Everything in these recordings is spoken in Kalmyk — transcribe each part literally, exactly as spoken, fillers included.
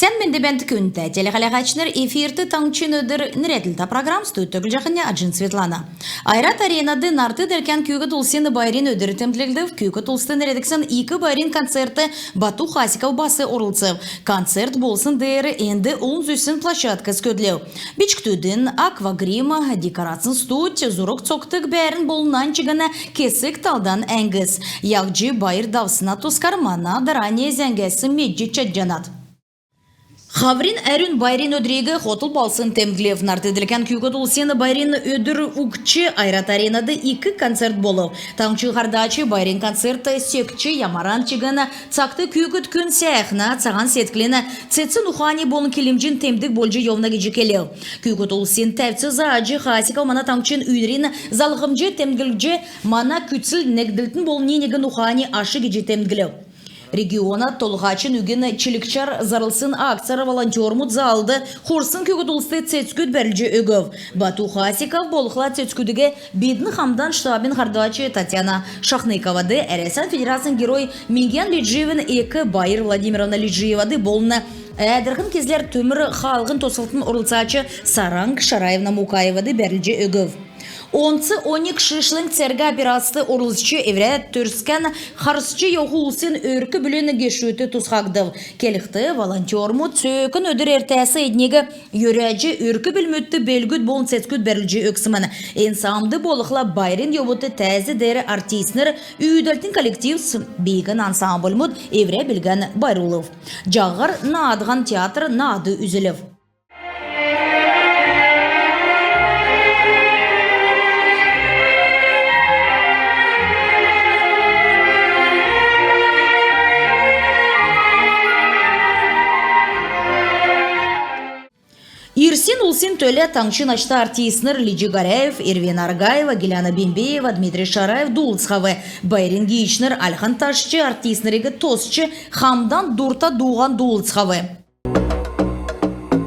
Сән менд бәәнт, күндтә телехәләгәчнр! Эфирт «Таңһчин өдр» нерәдлтә программ. Студьд көтлҗәхнь Аҗин Светлана. Ойрат Аренад нарт делкән күүкд улсин байрин өдр темдглгдв. Күүкд улст нерәдгдсн ик байрин концертд Бату Хасиков бас орлцв. Концерт болсн деер энд олн зүсн площадкс көдлв. Бичкдүдин, аквагрим, декорацин студь, зург цокдг бәәрн болн нань чигн кесг талдан әңгс. Яһҗ байр давсна тускар мана дарани зәңгәс медҗ чадҗанат. Хаврин әрүн байрин өдриг хотл балһсн темдглв. Нарт делкән күүкд улсин байрин өдр угтҗ Ойрат Аренад ик концерт болв. Таңһчин һардач байрин концертд секҗ, ямаран чигн цагт күүкд күн сәәхнә, цаһан седклин, цецн ухани болн килмҗин темдг болҗ йовна гиҗ келв. Күүкд улсин тәвц зааҗ, Хасиков мана таңһчин үйнрин залһмҗ темдглҗ, мана күцл негдлтин болн ни-негн ухани аш гиҗ темдглв. Региона толһачин үгин чилгчәр зарлсн акцяр волонтермуд залд хурсн күүкд улст цецгүд бәрүлҗ өгв. Бату Хасиков болхла цецгүдиг «Бидн хамдан» штабин һардач Татьяна Шахныковад, Әрәсән Федерацин Герой Мингиян Лиджиевин эк Байр Владимировна Лиджиевад болн Әәдрхн — Кизляр төмр хаалһин тослтын орлцач Саранг Шараевна Мукаевад бәрүлҗ өгв. Онц оньг шишлң цергә операцд орлцҗ, эврә төрскән харсҗ йовх улсин өрк-бүлин гешүдт тусхагдв. Келхд, волонтермуд цөөкн өдр эртәс эдниг йөрәҗ, өрк-бүлмүдт белгүд болн цецгүд бәрүлҗ өгсмн. Эн саамд болхла байрин йовудт тәәз деер артистнр, үүдәлтин коллективс, биигн ансамбльмуд эврә билгән байрлулв. Җаңһр наадһан театр наад үзүлв. Ирсин улсин төлә таңһчин ачта артистнр Лиҗ Горяев, Эрвена Аргаева, Геляна Бембеева, Дмитрий Шараев дуулцхав. Байрин гиичнр альхан ташҗ, артистнриг тосч, хамдан дурта дууһан дуулцхав.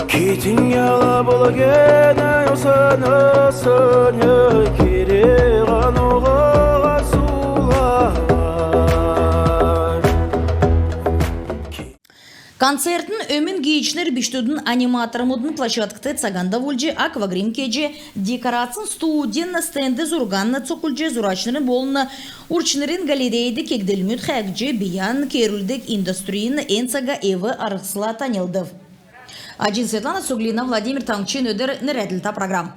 Китин яла болгена осана соня кирега ногага сулавар. Концертин өмн гиичнр бичкдүдин аниматормудын площадкд цаган давулҗ, аквагрим кеҗ, декорацин студин стендд зурган цокулҗ, зурачнрин болн урчнрин галерейд кегдлмүд хәәҗ, бийән кеерүлдг индустрин эн цага эв-арһсла таньлдв. Аҗин Светлана, Суглина Владимир, «Таңһчин өдр» нерәдлтә программ.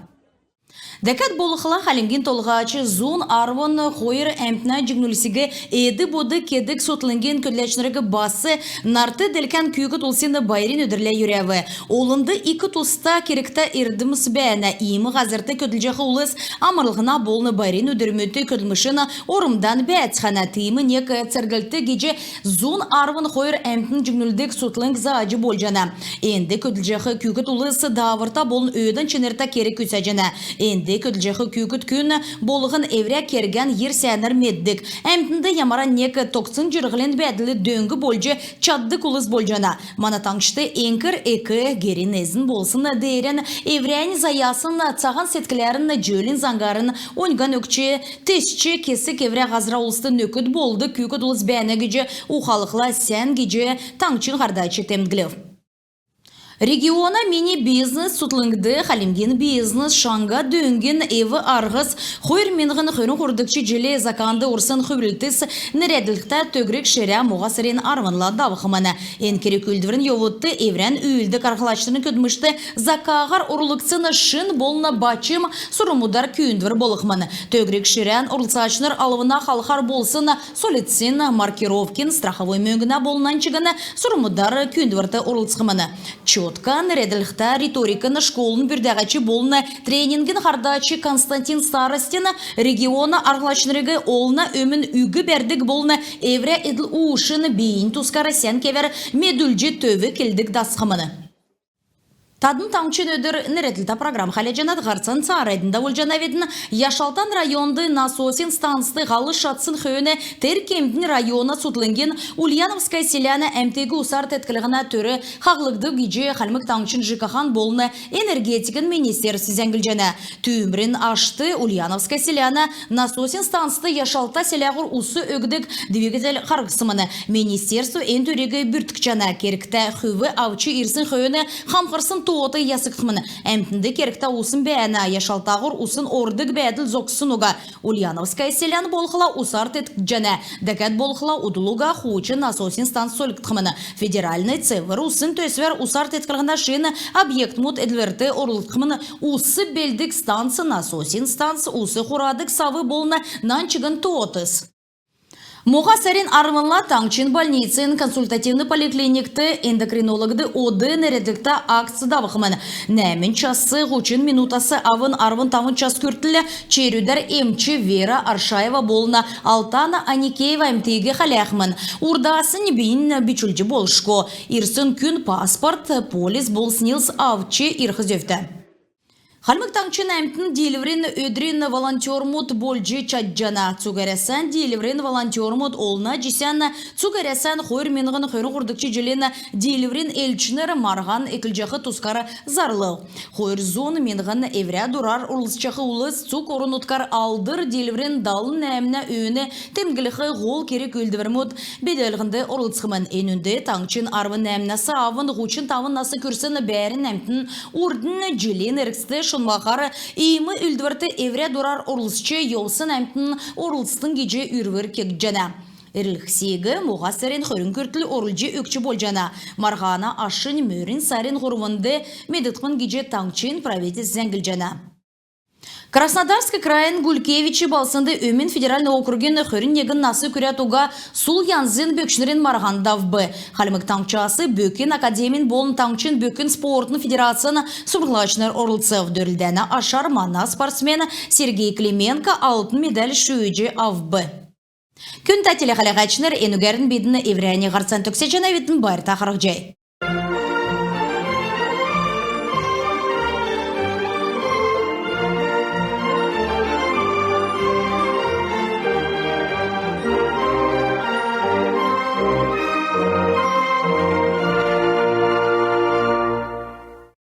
Дәкәд болхла, Хальмгин Толһач зун арвн хойр әмтнә җиңнүлсиг эд-бод кедг сутлнгин көдләчнриг бас нарт делкән күүкд улсин байрин өдрлә йөрәв. Олнд ик туста кергтә эрдмс бәәнә. Иим һазрт көдлҗәх улс амрлһна болн байрин өдрмүдт көдлмшин ормдан бәәцхәнә. Тиим нег церглт гиҗ зун арвн хойр әмтн җиңнүлдг сутлң заҗ болҗана. Энд көдлҗәх күүкд улс дааврта болн өөдән чинртә керг күцәҗәнә. Энд көдлҗәх күүкд күн болһн эврә кергән йир сәәнәр меддг. Әмтнд ямаран нег тогтсн җирһлин бәәдл дөң болҗ чаддг улс болҗана. Мана таңһчд эңкр эк, герин эзн болсн деерән эврәннь заясн цаһан седкләрн, җөөлн заңгарн оньган өгч, тесч, кесг эврә һазра улст нөкд болдг күүкд улс бәәнә гиҗ ухалхла сән гиҗ таңһчин һардач темдглв. Региона «Мини бизнес» сутлңд «Хальмгин бизнес — шаңһа дөңгин эв-арһс хойр миңһн хөрн һурвдгч җилд заканд орсн хүврлтс» нерәдлһтә төгрг ширә моһа сарин арвнла давхмн. Эн керг-үүлдврин йовудт эврән үүлддг арһлачнрин көдлмшт закаһар орулгдсн шин болн бачм сурврмудар күүндвр болхмн. Төгрг ширән орлцачнр алвна халхар болсн сольлцин, маркировкин, страховой мөңгнә болн нань чигн сурврмудар күүндврт орлцхмн. «Чётко» нерәдлһтә риторикин школын бүрдәгч болн тренингин һардач Константин Старостин региона арһлачнриг олна өмн үг бәрдг болн эврә эдл-уушин, бийиннь тускар сән кевәр медүлҗ, төв келдг дасхмн. Тадн «Таңһчин өдр» нерәдлһтә программ хәләҗәнәт. Һарцан цааранднь давулҗанавидн. Яшалтан районд насосин станцд һал шатсн хөөн тер кемднь района цутхлңгин Ульяновская селәнә әмтиг усар тетклһнә төр хаһлгдв гиҗ Хальмг Таңһчин ЖКХ-н болн энергетикин министерств зәңглҗәнә. Түүмрин ашт Ульяновская селәнә насосин станцд яшалта селәһүр ус өгдг двигатель харһсмн. Министерств эн төриг бүрткҗәнә. Кергтә хүв авч ирсн хөөн хамхрсн тоот ясгдхмн. Әмтнд кергтә усн бәәнә, яшалтаһур усн ордг бәәдл зогссн уга. Ульяновская селән болхла усар теткҗәнә. Дәкәд болхла удл уга хуучн насосин станц сольгдхмн. Федеральн «Цевр усн» төсвәр усар тетклһнә шин объектмуд эдлврт орулгдхмн. Ус белддг станц, насосин станц, ус хурадг сав болн нань чигн тоотс. Моһа сарин арвнла таңһчин больницин консультативн поликлиникт «Эндокринологд од» нерәдлһтә акц давхмн. Нәәмн час һучн минутас авн арвн тавн час күртл черүдәр эмч Вера Аршаева болн Алтана Аникеева әмтиг хәләхмн. Урдаснь бийнь бичүлҗ болшго. Ирсн күн паспорт, полис болн СНИЛС авч ирх зөвтә. Хальмг Таңһчин әмтн Диилврин өдрин волонтермуд болҗ чадҗана. Цуг Әрәсән Диилврин волонтермуд олна җисән цуг Әрәсән хойр миңһн хөрн һурвдгч җилин Диилврин элчнр марһан эклҗәх тускар зарлв. Хойр зун миңһн эврә дурар орлцҗах улс цуг орн-нутгар Алдр Диилврин далн нәәмнә өөн темдглх һол керг-үүлдврмүд беделһнд орлцхмн. Энүнд таңһчин арвн нәәмнәс авн һучн тавн нас күрсн бәәрн әмтн урднь җилин эргцд шунмһаһар иим үүлдврт эврә дурар орлцҗ йовсн әмтн орлцтн гиҗ үрвр кегдҗәнә. Эрлһсиг моһа сарин хөрн күртл орулҗ өгч болҗана. Марһана ашнь мөрн сарин һурвнд медгдхмн гиҗ таңһчин правительств зәңглҗәнә. Краснодарск крайин Гулькевич балһснд Өмн федеральн округин хөрн негн нас күрәд уга сул янзин бөкчнрин марһан давв. Хальмг Таңһчас бөкин академин болн таңһчин бөкин спортын федерацин сурһмҗлачнр орлцв. Дөрлдәнә ашар мана спортсмен Сергей Клименко алтн медаль шүүҗ авв. Күндтә телехәләһәчнр, энүгәрн бидн эврәннь һарцан төгсәҗәнәвидн. Байрта харһцхай.